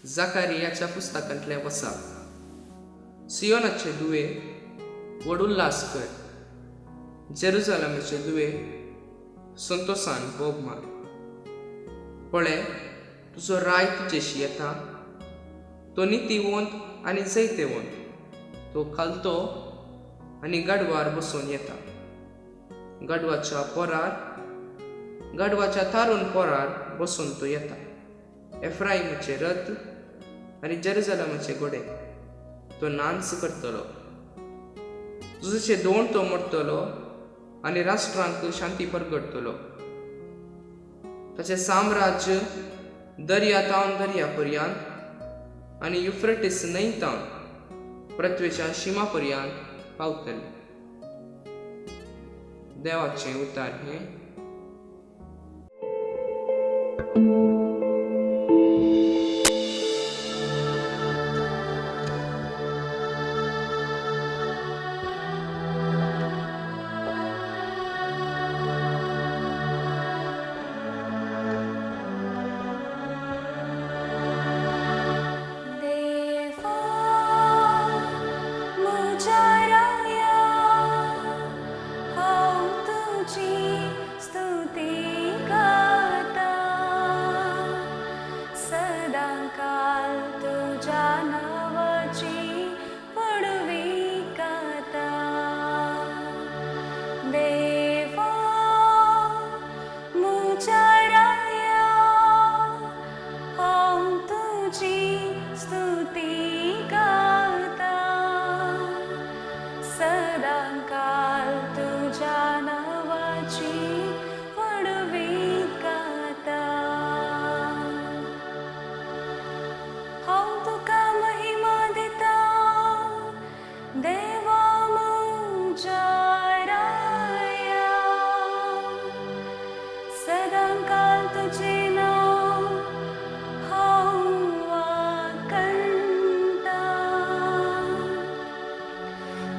जाकारियाच्या पुस्तकांतलें वसा. सियोनाचे दुवे व्हड उल्हास कर, जेरुजलमाचे दुवे संतोसान बोब मार. पळय, तुजो राय तुजेशी येता, तो नितीवंत आनी जैतेवंत, तो खालतो आनी गाडवार बसून येता, गाडवाच्या पोरार, गाडवाच्या तारून पोरार बसून तो येता. एफ्राइमाचे रथ आनी जेरुजलमाचे घोडे तो नाच करतलो. तुजेचे दोन तो मोडटलो आनी राष्ट्रांक शांती परगडटलो. ताचें साम्राज्य दर्या तावन दर्या पर्यंत आनी युफ्रेटीस न्हंय तावन पृथ्वेच्या शिमा पर्यंत पावतलें. देवाचें उतार हें. देवा म्हज्या राया, हांव तुजी स्तुती गाता, सदांकाल तुज्या नांवाची व्हडवीक गाता. देवा म्हज्या राया, हांव तुजी स्तुती गाता, सदांकाल तुज्या नांवाची व्हडवीक गाता. हांव तुका महिमा दिता, देवा म्हज्या राया, सदांकाल तुजें नांव हांव वाखणटा.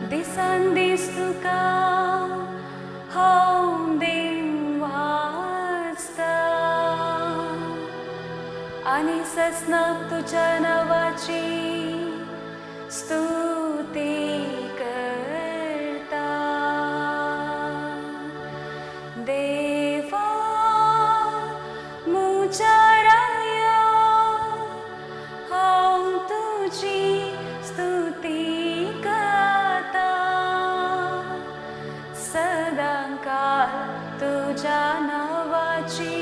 दिसान दीस तुका हांव देम वाचता आनी ससनाक तुज्या नांवाची स्तुती करता. देवा म्हज्या राया, हांव तुजी स्तुती गाता, सदांकाल तुज्या नांवाची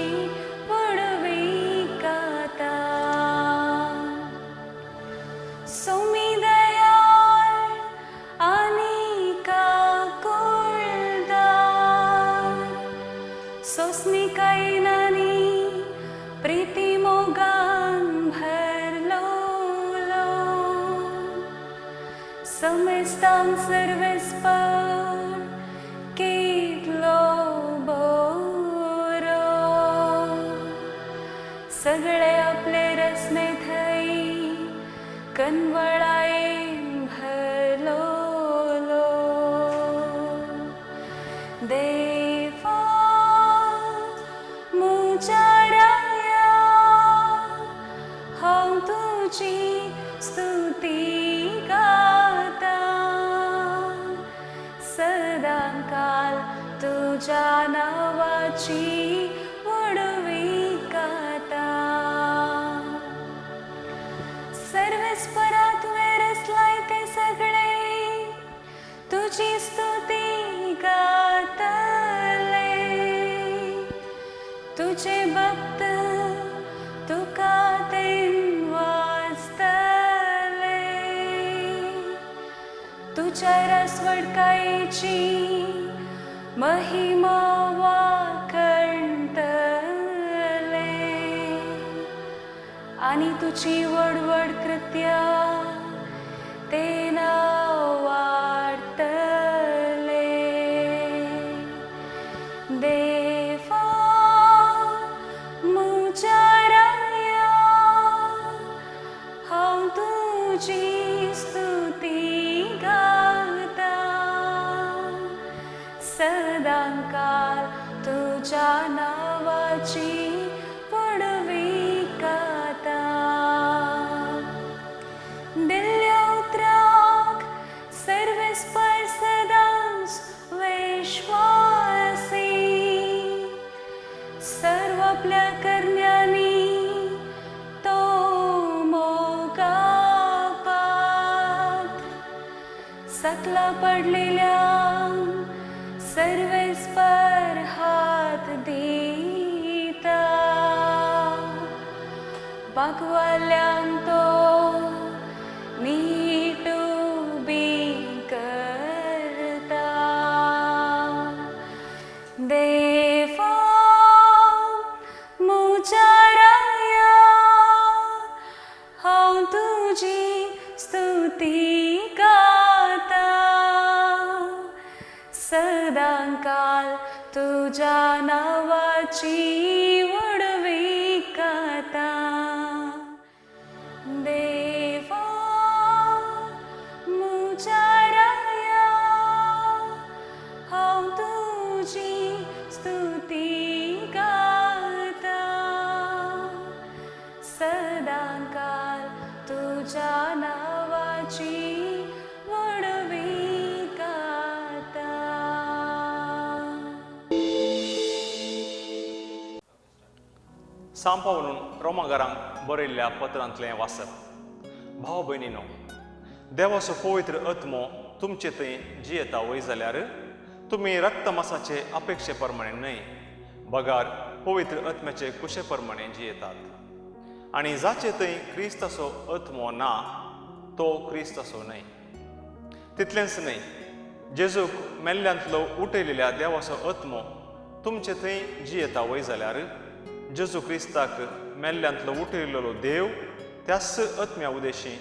व्हडवीक गाता. सोमी दयाळ आनी काकुळदार, सोंसणीकायेन प्रिती मोगान भरलोलो, समेस्तांक सर्वेस्पर कितलो बरो, सगळे आपले रसने थंय कनवळायेन भरलोलो. देवा म्हज्या राया, हांव तुजी स्तुती गाता, सदांकाल तुज्या नांवाची व्हडवीक गाता. सर्वेस्परा तुवें रचलाय तें सगळें तुजी स्तुती गातले, तुजे भक्त तुका तें वाचतले, तुज्या रासवडकायेची महिमा वाखणटले आनी तुजी व्हड व्हड कृत्या ते नांव वाडटले. देवा म्हज्या राया, हांव तुजी स्तुती गाता, सदांकाल तुज्या तुझ्या नावाची व्हडवीकाता. दिल्ल्या उतराक सर्वेस्पर सदांच विश्वासी, सर्व आपल्या करण्यांनी तो मोगापात्र. सकला पडलेल्या सर्वेस्पर हात दिता, बागवाल्यांक तो नीट उबी करता. देवा म्हज्या राया, हांव तुजी स्तुती गाता, सदांकाल तुझ्या नावाची व्हडवीकाता. देवा म्हज्या राया, हांव तुजी स्तुती गाता, सदांकाल तुझ्या नावाची व्हडवीकाता. सांपावरून रोमागारांक बरयल्ल्या पत्रांतलें वाचप. भाव भयणीनो, देवाचो पवित्र आत्मो तुमचे थंय जियेता वय जाल्यार तुमी रक्तमासाचे अपेक्षे प्रमाणे न्हय, बगार पवित्र आत्म्याचे कुशे प्रमाणे जियेतात. आनी जाचे थंय क्रिस्ताचो आत्मो ना तो क्रिस्ताचो न्हय. तितलेंच न्हय, जेजूक मेल्ल्यांतलो उठयलेल्या देवाचो आत्मो तुमचे थंय जियेता वय जाल्यार जेजू क्रिस्ताक मेल्ल्यांतलो उठयलेलो देव त्याच आत्म्या उदेशी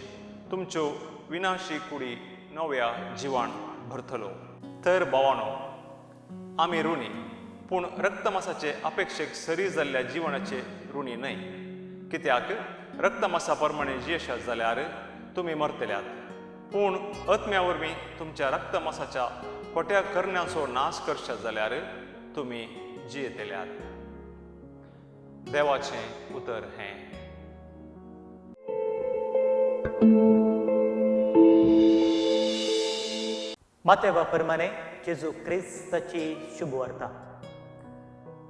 तुमच्यो विनाशी कुडी नव्या जिवान भरतलो. तर भावानो, आमी ऋणी, पूण रक्तमासाचे अपेक्षेक सरी जाल्ल्या जिवनाचे ऋणी न्हय. कित्याक रक्तमासा प्रमाणे जियेशात जाल्यार तुमी मरतल्यात, पूण आत्म्या वरवीं तुमच्या रक्तमासाच्या खोट्या करण्याचो नाश करशात जाल्यार तुमी जियेतल्यात. देवाचें उतर हें. मातेवा प्रमाणे जेजू क्रिस्ताची शुभवार्ता.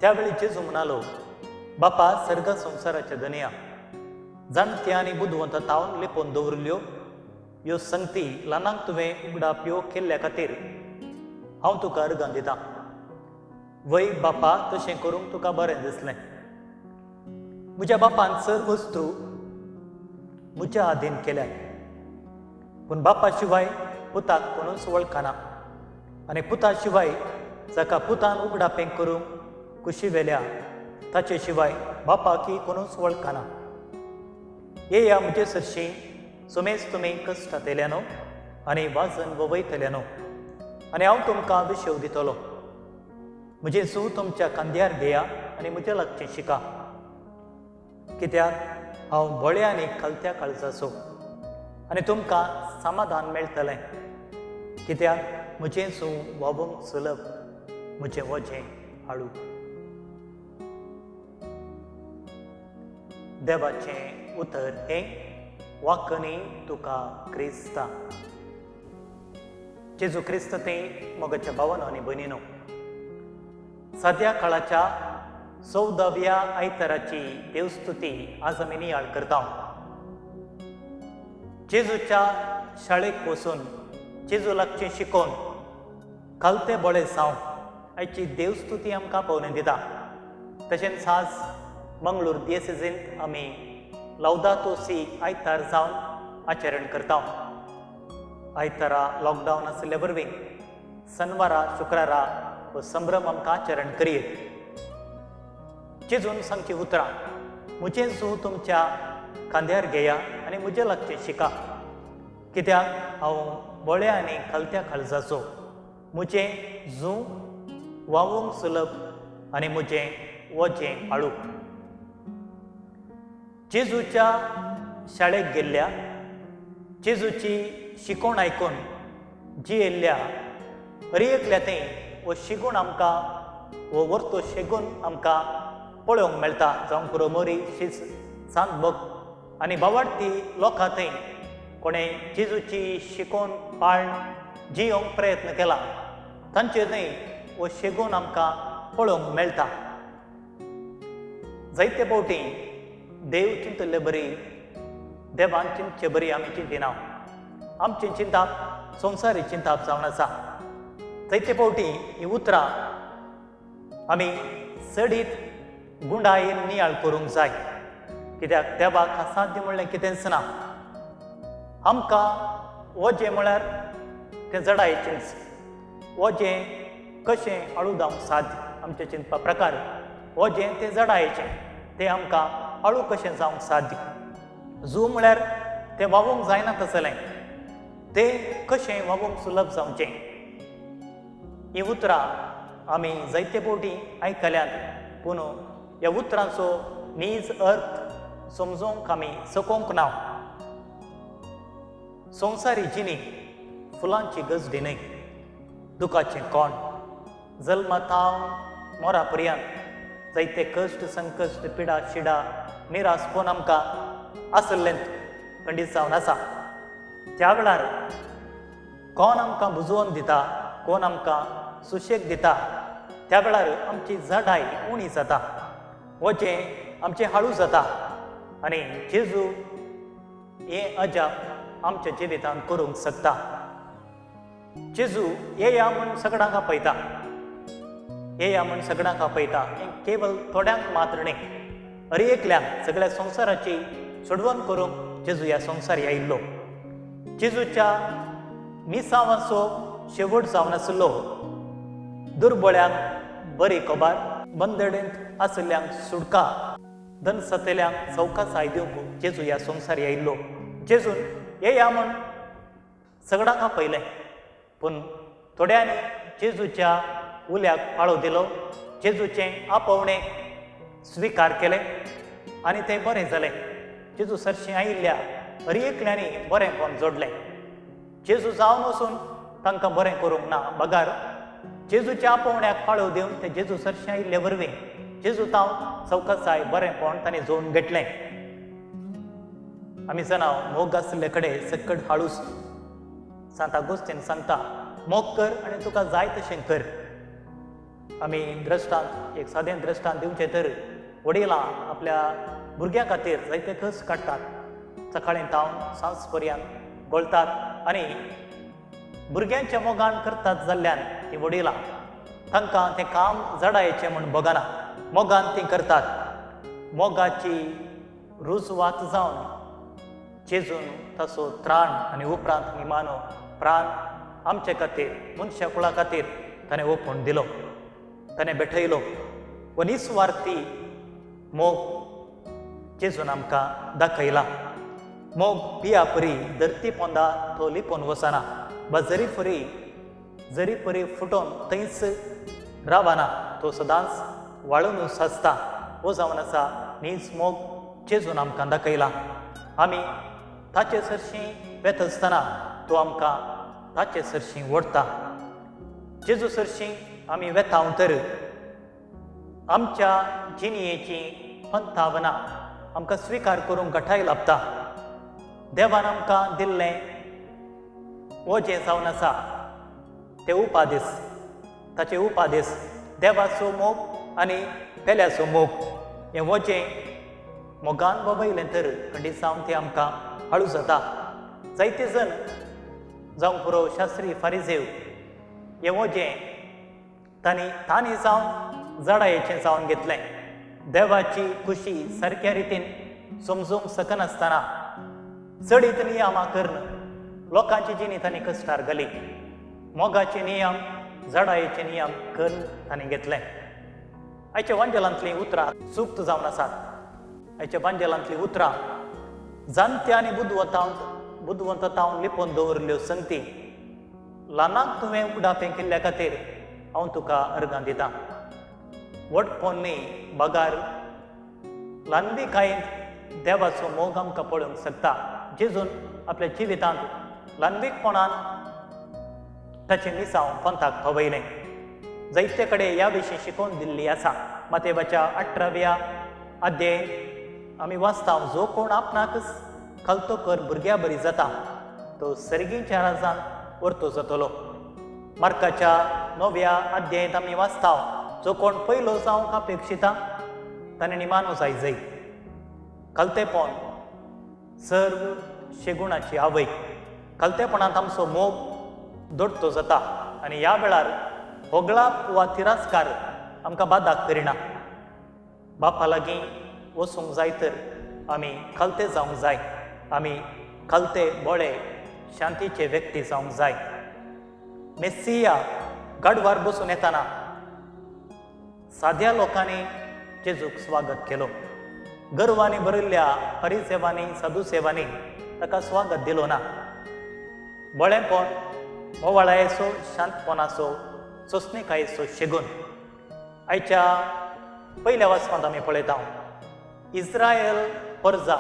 त्यावेळी जेजू म्हणालो, बापा सर्ग संवसाराच्या धनया, जाणत्या आनी बुदवंत तावन लिपोवन दवरिल्ल्यो ह्यो संगती ल्हानांक तुवें उगडाप्यो केल्ल्या खातीर हांव तुका अर्गां दितां. वय बापा, तशें करूंक तुका बरें दिसलें. म्हज्या बापान सर वस्तू म्हज्या आदीन केल्यात, पूण बापा शिवाय पुताक कोणूच वळखना, आनी पुता शिवाय जाका पुतान उगडापें करूंक कुशी वेल्या ताचे शिवाय बापाकी कोणूच वळखना. येया म्हजे सरशीं सुमेज तुमी कश्टांतल्यानो आनी वाजन ववयतल्यानो, आनी हांव तुमकां विशेव दितलो. म्हजें सूं तुमच्या खांद्यार घेया आनी म्हज्या लागचें शिका, कित्याक हांव भोळ्या आनी खालत्या काळजाचो, आनी तुमकां समाधान मेळटलें. कित्याक म्हजें सूं वावूंक सुलभ, म्हजें वजें हाडू. देवाचें उतर हें वाकनी तुका क्रिस्ता. जेजू क्रिस्त तें मोगाच्या भावानो आनी भयणीनो, सद्या काळाच्या 14व्या आयताराची देवस्तुती आज आमी नियाळ करता. जेजूच्या शाळेक वचून जेजू लागचें शिकोवन खालते बोळे जावं आयची देवस्तुती आमकां पळोवन दिता. तशेंच आज मंगळूर दियसेजींत आमी लौदातो सी आयतार जावन आचरण करता. आयतारा लॉकडावन आशिल्ल्या वरवीं सनवारा शुक्रारा हो संभ्रम आमकां आचरण करयेत. जेजून सांगची उतरां, म्हजें जू तुमच्या खांद्यार घेया आनी म्हजें लागचें शिका, कित्याक हांव बोळ्या आनी खालत्या काळजाचो. म्हजें जू वावूंक सुलभ आनी म्हजें वजें हाडू. जेजूच्या शाळेक गेल्ल्या, जेजूची शिकोवण आयकून जियेल्ल्या हर एकल्या थंय हो शिकूण आमकां हो वर्तो शेगून आमकां पळोवंक मेळटा. जावं पुरो मोरी शीस सांत भक्त आनी बावाडती लोकां थंय कोणें जेजूची शिकोवन पाळण जियोंक प्रयत्न केला तांचे थंय हो शेगून आमकां पळोवंक मेळटा. जायते फावटी देव चिंतल्ले बरी, देवान चिंतचे बरी आमी चिंतिना. आमचें चिंताप संवसारी चिंताप जावन आसा. जायते फावटी ही उतरां आमी चडीत गुंडायेन नियाळ करूंक जाय, कित्याक देवाक असाध्य म्हणलें कितेंच ना. आमकां वजें म्हळ्यार तें जडायेचेंच, वजें कशें हळू जावंक साध्य आमच्या चिंतपा प्रकार वजें तें जडायेचें, तें आमकां हळू कशें जावंक साध्य. जू म्हळ्यार तें वावूंक जायना तसलें, तें कशें वावूंक सुलभ जावचें. हीं उतरां आमी जायते फावटी आयकल्यात, पूण ह्या उतरांचो नीज अर्थ समजूंक आमी सकोंक ना. संवसारी जिणी फुलांची गजडी न्हय, दुखाचें कोण जल्मतावन मोरा पर्यंत जायते कश्ट संकश्ट पिडा शिडा निरासपण आमकां आसलें खंडीत जावन आसा. त्या वेळार कोण आमकां बुजोवन दिता, कोण आमकां सुशेग दिता, त्या वेळार आमची जडाय उणी जाता, वचें आमचें हाळू जाता आनी जेजू हें अजाप आमच्या जिवितांत करूंक शकता. जेजू येया म्हूण सगळ्यांक आपयता, येया म्हूण सगळ्यांक आपयता, हें केवल थोड्यांक मात्र न्ही, हर एकल्याक सगळ्या संवसाराची सोडवण करूंक जेजू ह्या संवसार आयिल्लो. जेजूच्या मिसांवाचो शेवट जावन आसलो दुर्बळ्यांक बरी खबर, बंदडेंत आशिल्ल्यांक सुटका, धनसतेल्यांक चवकासाय दिवंक जेजू ह्या संवसार आयिल्लो. जेजून येया म्हूण सगळ्यांक आपयलें, पूण थोड्यांनी जेजूच्या उल्याक पाळो दिलो, जेजूचें आपोवणें स्विकार केलें आनी तें बरें जालें. जेजू सरशीं आयिल्ल्या हर एकल्यांनी बरेंपण जोडलें. जेजू जावन वचून तांकां बरें करूंक ना, बगार जेजूच्या आपोवण्याक पाळो दिवन ते जेजू सरशीं आयिल्ले वरवीं जेजू तावन चवकसाय बरेंपण तांणी जोडून घेतलें. आमी जाणा मोग आशिल्ले कडेन सक्कड हाळूस. सांत आगोस्तीन सांगता, मोग कर आनी तुका जाय तशें कर. आमी द्रश्टांत एक सादें द्रश्टांत दिवचें तर वडिलां आपल्या भुरग्यां खातीर जायते कस काडटात, सकाळीं तावन सांज पर्यंत गोळटात आनी भुरग्यांच्या मोगान करतात जाल्ल्यान ती वडिलां तांकां तें काम जडायचें म्हूण बगना, मोगान तीं करतात. मोगाची रुजवात जावन जेजून ताचो त्राण आनी उपरांत निमानो प्राण आमचे खातीर मनशा कुळा खातीर ताणें ओपून दिलो, ताणें भेटयलो. व निस्वार्थी मोग जेजून आमकां दाखयला. मोग पिया परी धरती पोंदा तो लिपोवन वचना, बा जरी परी जरी परी फुटोवन थंयच रावना, तो सदांच वाळूनच आसता. हो जावन आसा नीज मोग जेजून आमकां दाखयला. आमी ताचे सरशीं वेता आसतना तो आमकां ताचे सरशीं ओडटा. जेजू सरशीं आमी वेता तर आमच्या जिणयेची पंथावना आमकां स्विकार करूंक घटाय लाभता. देवान आमकां दिल्लें वजें जावन आसा ते उपादेस, ताचे उपादेस देवाचो मोग आनी पेल्याचो मोग. हें वजें मोगान वबयलें तर खंडीत जावन तें आमकां हाळू जाता. जायते जण जावंक पुरो शास्त्री फारिजेव हें वजें तांणी तांणी जावन जडायेचें जावन घेतलें. देवाची खुशी सारक्या रितीन समजूंक शकनासतना चडीत नियमां करून लोकांची जिणी तांणी कश्टार घाली. मोगाचे नियम जडायेचे नियम करून तांणी घेतले. आयच्या वांजेलांतलीं उतरां सुप्त जावन आसात. आयच्या वांजेलांतलीं उतरां जाणटे आनी बुदवंत लिपोवन दवरिल्ल्यो संगती ल्हानांक तुवें उगडापें केल्ल्या खातीर हांव तुका अर्गां दितां. वटपोन न्ही बगार ल्हानविकायेंत देवाचो मोग आमकां पळोवंक शकता. जेजून आपल्या जिवितांत ल्हानवीकपणान ताचें मिसांव पंथाक पावयलें. जायते कडेन ह्या विशीं शिकोवन दिल्ली आसा. मातेवाच्या 18व्या अध्याय आमी वाचता, जो कोण आपणाकच खालतो कर भुरग्या बरी जाता तो सर्गीच्या राजान वर्तो जातलो. मार्काच्या 9व्या अध्यायांत आमी वाचता, जो कोण पयलो जावंक अपेक्षिता ताणें निमानो जाय जय. खालतेपण सर्व शेगुणाची आवय. खालतेपणांत आमचो मोग दोडतो जाता आनी ह्या वेळार होगळाप वा तिरस्कार आमकां बादाक करिना. बापा लागीं वचूंक जाय तर आमी खालते जावंक जाय. आमी खालते बोळे शांतीचे व्यक्ती जावंक जाय. मेस्सिया गाडवार बसून येताना साद्या लोकांनी जेजूक स्वागत केलो. गर्वांनी भरिल्ल्या परिसेवांनी साधुसेवांनी ताका स्वागत दिलो ना. बळेपण, मोवाळायेचो, शांतपणाचो, सोंसणीकायेचो शेगून आयच्या पयल्या वाचपांत आमी पळयता. इस्रायल परजा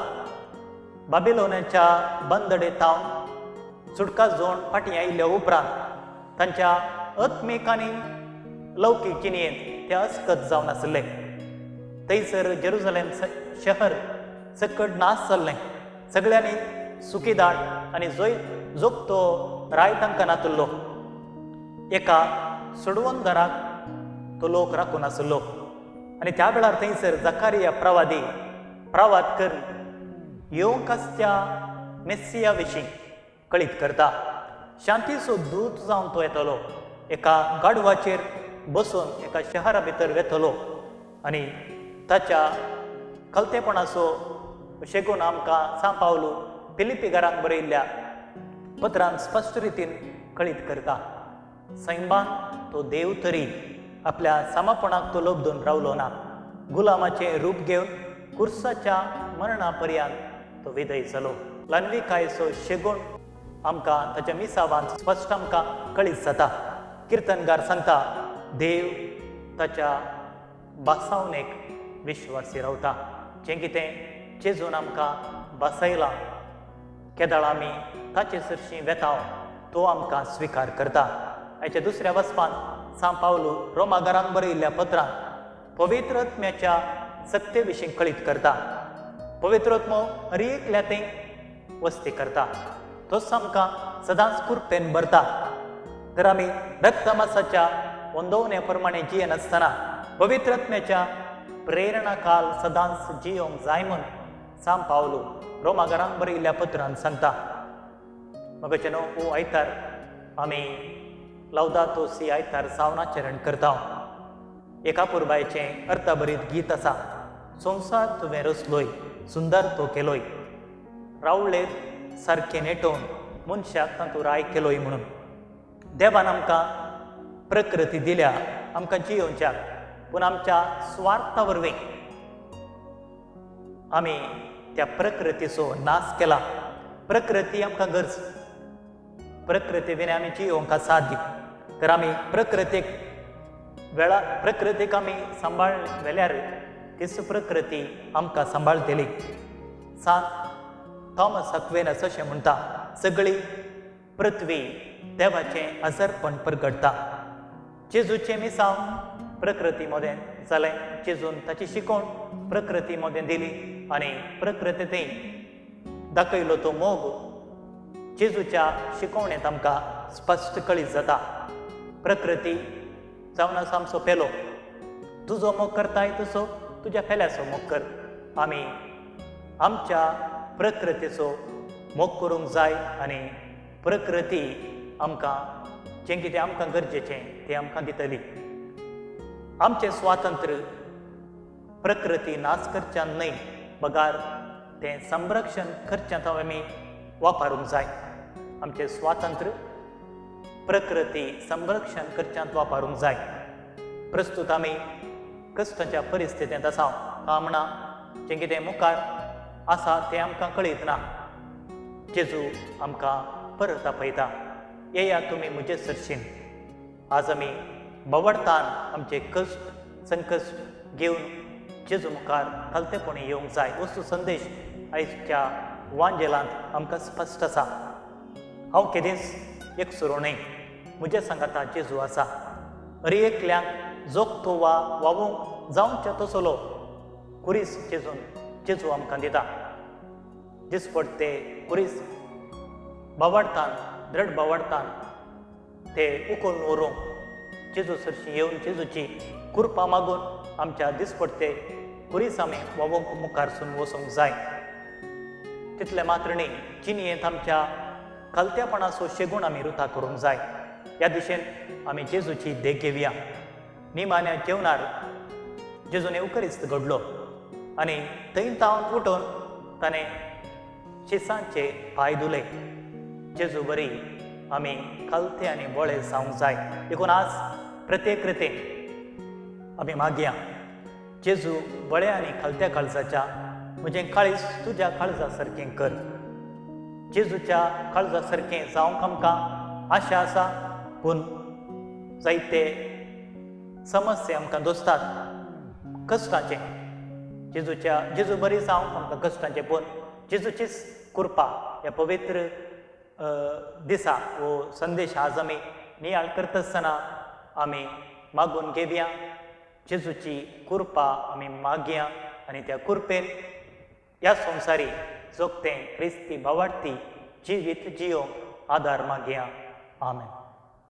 बाबिलोनाच्या बंदडे तावन सुटका जोड फाटीं आयिल्ल्या उपरांत तांच्या आत्मीक आनी लौकीक जिणेंत ते अस्कत जावन आशिल्ले. थंयसर जेरुजलेम शहर सकट नाश जाल्लें. सगळ्यांनी सुखीदाट आनी जोगतो राय तांकां नातुल्लो. एका सोडवणदाराक तो लोक राखून आशिल्लो. आनी त्या वेळार थंयसर जकारिया प्रवादी प्रवाद करून येवंक आसच्या मेस्सिया विशीं कळीत करता. शांतीचो दूत जावन तो येतलो, एका गाडवाचेर बसून एका शहरा भितर वेतलो आनी ताच्या खलतेपणाचो शेगून आमकां सां पावलू फिलिपी घरांक बरयल्ल्या पत्रान स्पश्ट रितीन कळीत करता. सैमान तो देव तरी आपल्या सामापणाक तो लोबदून रावलो ना. गुलामाचें रूप घेवन कुर्साच्या मरणा पर्यंत तो विदय जालो. ल्हानविकायेचो शेगूण आमकां ताच्या मिसावान स्पश्ट आमकां कळीत जाता. किर्तनगार सांगता, देव ताच्या बासावणेक विश्वासी रावता. जें कितें जेजून आमकां बासयलां केदळ आमी ताचे सरशीं वेता तो आमकां स्विकार करता. हाच्या दुसऱ्या वचपांत सां पावलू रोमागारांक बरयिल्ल्या पत्रांत पवित्र आत्म्याच्या सत्ते विशीं कळीत करता. पवित्र आत्मो हर एकल्या थंय वस्ती करता. तोच आमकां सदांच कुरपेन भरता. तर आमी रक्तमासाच्या वंदवण्या प्रमाणे जियेनासतना पवित्र आत्म्याच्या प्रेरणा काल सदांच जियोंक जाय म्हूण सां पावलू रोमागारांक बरयिल्ल्या पत्रान सांगता. मगचे न्हू हो आयतार आमी लवदातो सी आयतार जावन आचरण करता. एका पुरबायचें अर्थभरीत गीत आसा. संवसार तुवें रचलोय, सुंदर तो केलोय, रावळेर सारकें नेटोवन मनशाक तातूंत राय केलोय म्हणून. देवान आमकां प्रकृती दिल्या आमकां जियोवच्याक, पूण आमच्या स्वार्था वरवीं आमी त्या प्रकृतीचो नाश केला. प्रकृती आमकां गरज, प्रकृती विना आमी जियोवंक साध्य. तर आमी प्रकृतीक वेळा प्रकृतीक आमी सांबाळ वेल्यार तीच प्रकृती आमकां सांबाळटली. सांत थॉमस अक्विनस अशें म्हणटा, सगळी पृथ्वी देवाचें आजारपण परगटता. जेजूचें मिसांव प्रकृती मदें जालें. जेजून ताची शिकवण प्रकृती मदें दिली आनी प्रकृती दाखयलो तो मोग जेजूच्या शिकवणेंत आमकां स्पश्ट कळीत जाता. प्रकृती जावन आसा आमचो पेलो. तुजो मोग करताय तसो तुज्या पेल्याचो मोग कर. आमी आमच्या प्रकृतीचो मोग करूंक जाय आनी प्रकृती आमकां जें कितें आमकां गरजेचें तें आमकां दितली. आमचें स्वातंत्र्य प्रकृती नाश करच्यान न्हय, बगार तें संरक्षण करच्यांत आमी वापरूंक जाय. आमचें स्वातंत्र्य प्रकृती संरक्षण करच्यांत वापरूंक जाय. प्रस्तुत आमी कश्टाच्या परिस्थितींत आसा. कामणा जें कितें मुखार आसा तें आमकां कळीत ना. जेजू आमकां परत आपयता, येया तुमी म्हजे सरशीन. आज आमी बवडतान आमचे कश्ट संकश्ट घेवन जेजू मुखार खालतेपणी येवंक जाय. वस्तू संदेश आयच्या वांजेलांत आमकां स्पश्ट आसा. हांव केदींच एकसुरो न्हय, म्हज्या सांगाता जेजू आसा. अरे एकल्याक जोगतो वा वावूंक जावच्या तसलो कुरीस जेजून जेजू आमकां दिता. दिसपडते कुरीस बावाडतान द्रढ बावाडतान ते उखलून व्हरूंक जेजू सरशी येवन जेजूची कृपा मागून आमच्या दिसपडते कुरीस आमी वावूंक मुखार सून वचूंक जाय. तितलें मात्र न्ही, जिणेंत आमच्या खालत्यापणाचो शेगूण आमी रुता करूंक जाय. ह्या दिशेन आमी जेजूची देख घेवया. निमाण्या जेवणार जेजून येवकरीस्त घडलो आनी थंय तावन उठून ताणें शिसांचे पांय धुले. जेजू बरी आमी खालते आनी बोळे जावंक जाय. देखून आज प्रत्येक रितीन आमी मागया, जेजू बळे आनी खालत्या काळजाच्या म्हजें काळीज तुज्या काळजा सारकें कर. जेजूच्या काळजा सारकें जावंक आमकां आशा आसा, पूण जायते समस्या आमकां दोसतात कश्टाचें. जेजूच्या जेजू बरी जावंक आमकां कश्टाचें, पूण जेजूचीच कृपा ह्या पवित्र दिसा हो संदेश आज आमी नियाळ करता आसतना आमी मागून घेवया. जेजूची कृपा आमी मागया आनी त्या कृपेन ह्या संवसारी जोगतें क्रिस्ती भावार्थी जिवीत जियोंक आदार मागया. आमेन.